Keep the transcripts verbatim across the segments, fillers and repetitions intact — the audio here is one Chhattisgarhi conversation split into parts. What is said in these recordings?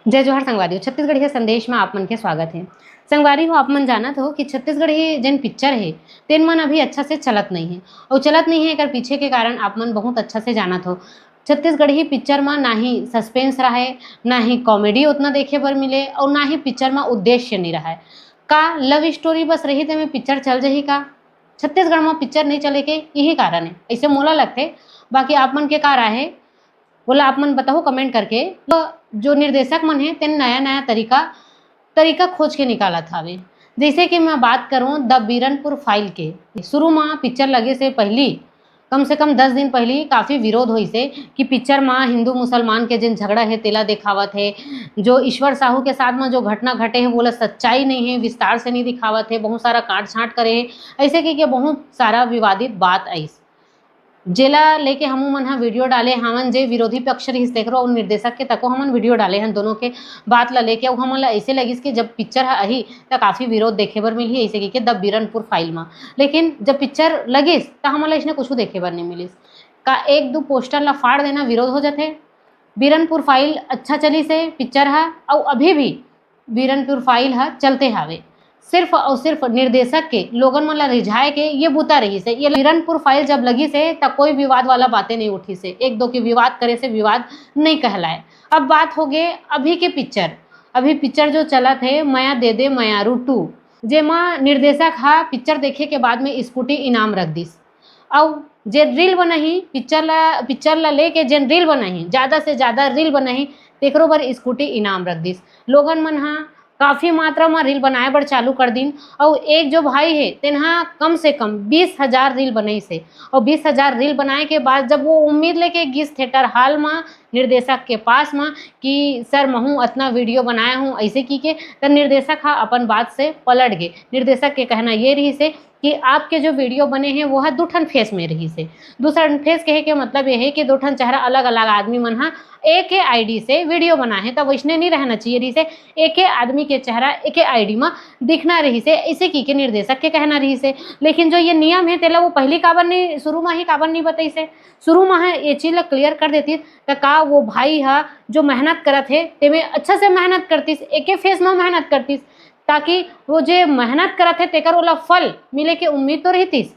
जय जोहार संगवारी हो, छत्तीसगढ़िया संदेश में आप मन के स्वागत है। संगवारी हो, आप मन जानत हो कि छत्तीसगढ़ी जेन पिक्चर है, तेन मन अभी अच्छा से चलत नहीं है, और चलत नहीं है, एकर पीछे के कारण आप मन बहुत अच्छा से जानत हो। छत्तीसगढ़ी पिक्चर में ना ही सस्पेंस रहे, ना ही कॉमेडी उतना देखे बर मिले, और ना ही पिक्चर में उद्देश्य नहीं रहे। का लव स्टोरी बस रही, तेमे पिक्चर चल जही का? छत्तीसगढ़ में पिक्चर नहीं चले के यही कारण है, ऐसे मोला लगथे। बाकी आप मन के का राय है, बोला आप मन बताओ कमेंट करके। तो जो निर्देशक मन है, तेन नया नया तरीका तरीका खोज के निकालत हावे। जैसे कि मैं बात करूं द बीरनपुर फाइल के, शुरू में पिक्चर लगे से पहली, कम से कम दस दिन पहली काफी विरोध होइसे कि पिक्चर में हिंदू मुसलमान के जिन झगड़ा है, तेला दिखावत है। जो ईश्वर साहू के साथ में जो घटना घटे है, वोला सच्चाई नहीं है, विस्तार से नहीं दिखावत है, बहुत सारा काट छांट करे है, ऐसे कहिके बहुत सारा विवादित बात आइस, जेला लेके हमू मन ह वीडियो डाले हावन। जे विरोधी पक्ष रहिस तेकरो अउ निर्देशक के तको हमन वीडियो डाले हन, दोनों के बात ला लेके। अउ हमन ला ऐसे लगिस कि जब पिक्चर ह आही त काफी विरोध देखे बर मिलही, ऐसे कहिके द बीरनपुर फाइल म। लेकिन जब पिक्चर लगिस त हमन ला इसने कुछ देखे बर नहीं मिलिस। का एक दो पोस्टर ला फाड़ देना विरोध हो जाथे? बीरनपुर फाइल अच्छा चलिस हे पिक्चर ह, अउ अभी भी बीरनपुर फाइल ह चलते हावे। सिर्फ अउ सिर्फ निर्देशक के लोगन मन ला रिझाए के ये बूता रहिस हे। ये बीरनपुर फाइल जब लगिस हे त कोई विवाद वाला बातें नहीं उठिस हे। एक दो के विवाद करे से विवाद नहीं कहलाए। अब बात हो गे अभी के पिक्चर। अभी पिक्चर जो चलत हे मया दे दे मयारू टू, जेमा निर्देशक हा पिक्चर देखे के बाद में स्कूटी इनाम रख दिस। अउ जे रील बनाही, पिक्चर ला, पिक्चर ला लेके जेन रील बनाही, ज्यादा से ज्यादा रील बनाही, तेकरो बर स्कूटी इनाम रख दिस। लोगन मन हा काफी मात्रा म रील बनाए बर चालू कर दिन। अउ एक जो भाई हे, तेन हा कम से कम बीस हजार रील बनाइस हे। अउ बीस हजार रील बनाए के बाद जब वो उम्मीद लेके गिस थिएटर हॉल म, निर्देशक के पास म कि सर, महूं अतना वीडियो बनाए हूं, ऐसे की के, त निर्देशक हा अपन बात से पलट गे। निर्देशक के कहना ये रहिस हे कि आपके जो वीडियो बने हे, वो ह दू ठन फेस में रहिस हे। दू ठन फेस कहे के मतलब ये हे कि दू ठन चेहरा अलग-अलग आदमी मन ह एके आईडी से वीडियो बनाए हे, त वैसने नहीं रहना चाहिए रहिस हे। एके आदमी के चेहरा एके आईडी म दिखना रहिस हे, ऐसे की के निर्देशक के कहना रहिस हे। लेकिन जो ये नियम हे, तेला वो पहली काबर नहीं, शुरू म ही काबर नहीं बताइस हे? शुरू म ह ये चीज ला क्लियर कर देतिस, त का वो भाई ह जो मेहनत करत हे, तेमे अच्छा से मेहनत करतिस, एके फेस म मेहनत करतिस, ताकि वो जे मेहनत करत हे, तेकर ओला फल मिले के उम्मीद तो रहितिस।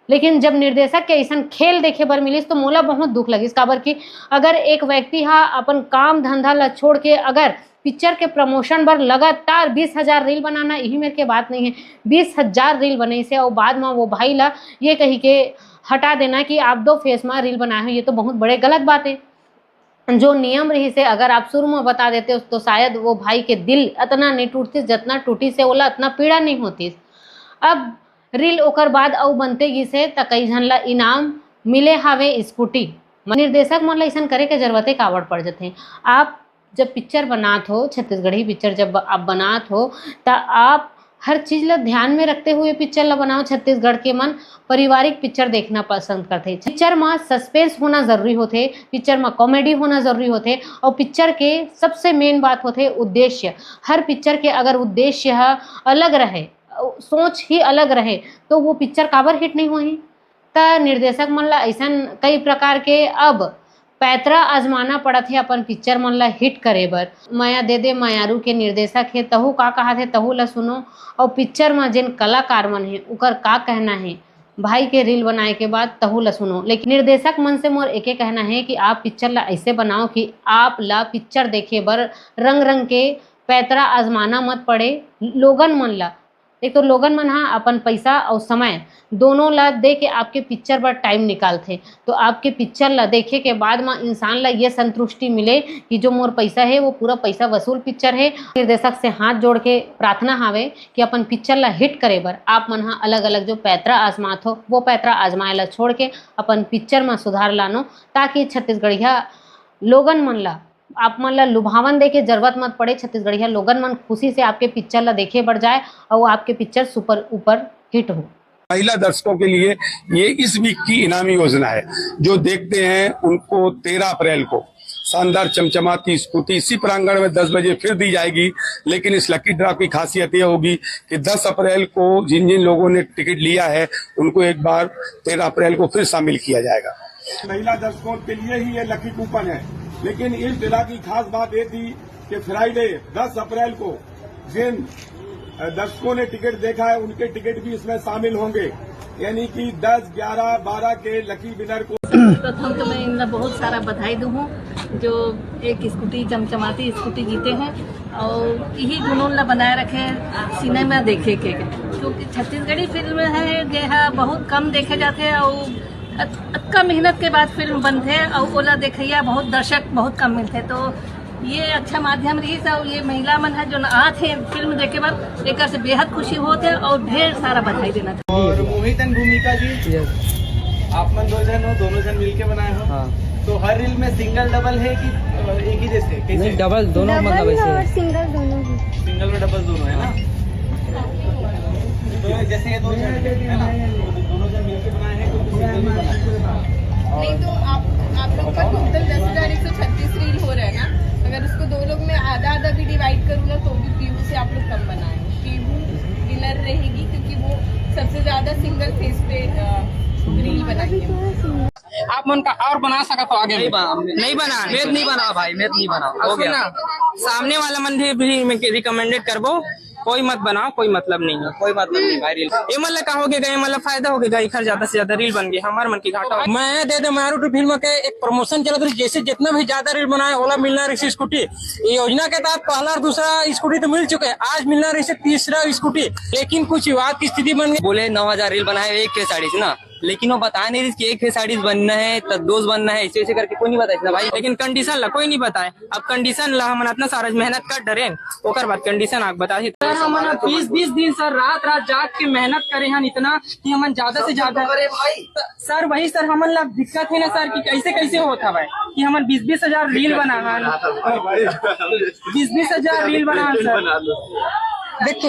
लेकिन जब निर्देशक के अइसन खेल देखे बर मिलिस, तो मोला बहुत दुख लगिस, काबर कि अगर एक व्यक्ति हा अपन काम धंधा ला छोड़ के अगर पिक्चर के प्रमोशन बर लगातार बीस हजार रील बनाना, यही मेर के बात नहीं है, बीस हजार रील बनाइस हे, अउ बाद में वो भाई ला ये कही के हटा देना कि आप दो फेस में रील बनाए हो, ये तो बहुत बड़े गलत बात है। जो नियम रहिस हे, अगर आप शुरू में बता देते तो शायद वो भाई के दिल अतना नहीं टूटतिस, जतना टूटिस हे, ओला अतना पीड़ा नहीं होतिस। अब रील ओकर बाद अउ बनते गिस हे, त कई झन ला इनाम मिले हावे स्कूटी। निर्देशक मन ला अइसन करे के जरूरते काबर पड़ जथे? आप जब पिक्चर बनात हो, छत्तीसगढ़ी पिक्चर जब आप बनात हो, त आप हर चीज ला ध्यान में रखते हुए पिक्चर ला बनाओ। छत्तीसगढ़ के मन पारिवारिक पिक्चर देखना पसंद करथे। पिक्चर म सस्पेंस होना जरूरी होथे, पिक्चर म कॉमेडी होना जरूरी होथे, और पिक्चर के सबसे मेन बात होथे उद्देश्य। हर पिक्चर के अगर उद्देश्य ह अलग रहे, सोच ही अलग रहे, तो वो पिक्चर काबर हिट नहीं होही? त निर्देशक मन ला अइसन कई प्रकार के अब पैतरा आजमाना पड़त हे अपन पिक्चर मन ला हिट करे बर। मया दे दे मयारू के निर्देशक हे, तहू का कहत हे, तहू ला सुनो। और पिक्चर म जेन कलाकार मन हे, उकर का कहना हे भाई के रील बनाए के बाद, तहू ला सुनो। लेकिन निर्देशक मन से मोर एके कहना हे कि आप पिक्चर ला ऐसे बनाओ कि आप ला पिक्चर देखे बर रंग रंग के पैतरा आजमाना मत पड़े। लोगन मन ला, एक तो लोगन मन हा अपन पैसा और समय दोनों ला दे के आपके पिक्चर बर टाइम निकालथे, तो आपके पिक्चर ला देखे के बाद म इंसान ला ये संतुष्टि मिले कि जो मोर पैसा है, वो पूरा पैसा वसूल पिक्चर है। निर्देशक से हाथ जोड़ के प्रार्थना हावे कि अपन पिक्चर ला हिट करे बर आप मन हा अलग-अलग जो पैतरा आजमात हो, वो पैतरा आजमाए ला छोड़ के अपन पिक्चर म सुधार लानो, ताकि छत्तीसगढ़िया लोगन मन ला, आप मन ला लुभावन दे के जरूरत मत पड़े। छत्तीसगढ़िया लोगन मन खुशी से आपके पिक्चर ला देखे बर जाए और आपके पिक्चर सुपर ऊपर हिट हो। महिला दर्शकों के लिए ये इस वीक की इनामी योजना है। जो देखते हैं उनको तेरह अप्रैल को शानदार चमचमाती स्कूटी इसी प्रांगण में दस बजे फिर दी जाएगी। लेकिन इस लकी ड्रॉ की खासियत यह होगी कि दस अप्रैल को जिन जिन लोगों ने टिकट लिया है, उनको एक बार तेरह अप्रैल को फिर शामिल किया जाएगा। महिला दर्शकों के लिए ही ये लकी कूपन है, लेकिन इस दिला की खास बात ये थी कि फ्राइडे दस अप्रैल को जिन दर्शकों ने टिकट देखा है, उनके टिकट भी इसमें शामिल होंगे, यानी कि दस, ग्यारह, बारह के लकी विनर को। प्रथम तो मैं इनला बहुत सारा बधाई दूँ हूँ, जो एक स्कूटी, चमचमाती स्कूटी जीते हैं और यही जुनून ला बनाए रखे सिनेमा देखे के, क्योंकि छत्तीसगढ़ी फिल्म है, जे हा बहुत कम देखे जाते और अत-, अतका मेहनत के बाद फिल्म बनथे और ओला देखइया बहुत दर्शक बहुत कम मिलथे। तो ये अच्छा माध्यम रहिस और ये महिला मन है जो आत हे फिल्म देखे बर, एकर से बेहद खुशी होत है और ढेर सारा बधाई देना चाहूँ। और मोहित and भूमिका जी, आप मन दो जन हो, दोनों जन मिलके बनाए हो। हाँ। तो हर रील में सिंगल डबल है कि अ, एक ही जैसे, कैसे? नहीं, डबल दोनों, मतलब डबल ऐसे और है। सिंगल दोनों ही। सिंगल और डबल दोनों है ना? तो जैसे ये दो जन है ना, तो दोनों जन मिलके बनाए हैं, तो सिंगल भी बनाए हैं। नहीं तो आप आप लोग का टोटल दस हजार एक सौ छत्तीस रील हो रहा है ना, अगर उसको दो लोग में आधा आधा भी डिवाइड करूँ ना, तो भी पीहू से आप लोग कम बनाए हो। पीहू विनर रहेगी, क्योंकि वो सबसे ज्यादा सिंगल फेस पे अ, रील बनाई है। आप मन का और बना सकत हो आगे नहीं में। बना, नहीं बना, मैं नहीं बना भाई, मैं नहीं बना, हो गया। सुन ना, सामने वाला मन भी, भी रिकमेंडेड करबो, कोई मत बनाओ, कोई मतलब नहीं है। कोई मतलब नहीं भाई, रील। ये मतलब का हो गया, ये मतलब फायदा हो गया, एकर ज्यादा से ज्यादा रील बन गई, हमार मन की घाटा हो। मैं दे दे मारू टू फिल्म के एक प्रमोशन चलत रही, जैसे जितना भी ज्यादा रील बनाए, ओला मिलना रही स्कूटी। ये योजना के तहत पहला और दूसरा स्कूटी तो मिल चुके हैं, आज मिलना रही तीसरा स्कूटी, लेकिन कुछ विवाद की स्थिति बन गई। बोले नौ हजार रील बनाए एक के साड़ी से ना, लेकिन वो बता नहीं रही कि एक फेस आईडीज बनना है, तो दोस्त बनना है, ऐसे ऐसे करके कोई नहीं बताइस ना भाई। लेकिन कंडीशन ला कोई नहीं बताए। अब कंडीशन ला हमन इतना सारा मेहनत कर डरेन, ओकर बाद कंडीशन आके बताही। सर, हमन बीस बीस दिन सर रात रात जाग के मेहनत करे हन इतना कि हमन ज्यादा से ज्यादा। अरे भाई, सर, वही सर, हमन ला दिक्कत है ना सर कि कैसे कैसे होत हवय कि हमन बीस बीस हजार रील बना हन, बीस बीस हजार रील बना हन सर। देखो,